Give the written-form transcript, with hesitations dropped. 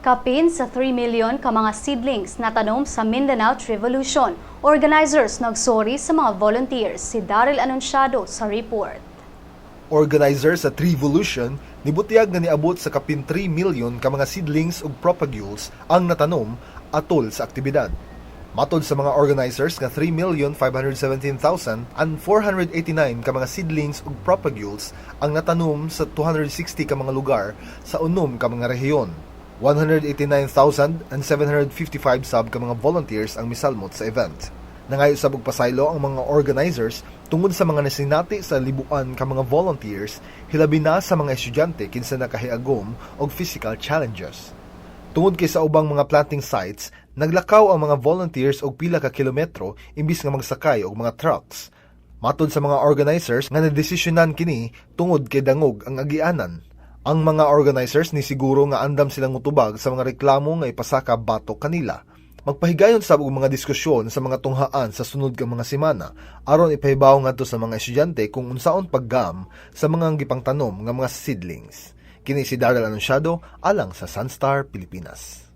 Kapin sa 3 million ka mga seedlings natanom sa Mindanao Treevolution. Organizers nagsorry sa mga volunteers. Si Daryl Anunciado sa report. Organizer sa Treevolution nibutyag nga niabot sa kapin 3 million ka mga seedlings ug propagules ang natanom atol sa aktibidad. Matod sa mga organizers nga 3,517,489 ka mga seedlings ug propagules ang natanom sa 260 ka mga lugar sa 6 ka mga rehiyon. 189,755 sab ka mga volunteers ang misalmot sa event. Nangayo sab og pasaylo ang mga organizers tungod sa mga nasinati sa libuan ka mga volunteers, hilabi na sa mga estudyante kinsa nakahiagom og physical challenges. Tungod kay sa ubang mga planting sites, naglakaw ang mga volunteers og pila ka kilometro imbis nga magsakay og mga trucks. Matod sa mga organizers nga nadesisyonan kini tungod kay dangog ang agianan. Ang mga organizers ni siguro nga andam silang mutubag sa mga reklamo nga ipasaka batok kanila. Magpahigayon sab og mga diskusyon sa mga tunghaan sa sunod nga mga semana aron ipahibaw ngadto sa mga estudyante kung unsaon paggam sa mga gipangtanom nga mga seedlings. Kini si Daryl Anunciado alang sa Sunstar Pilipinas.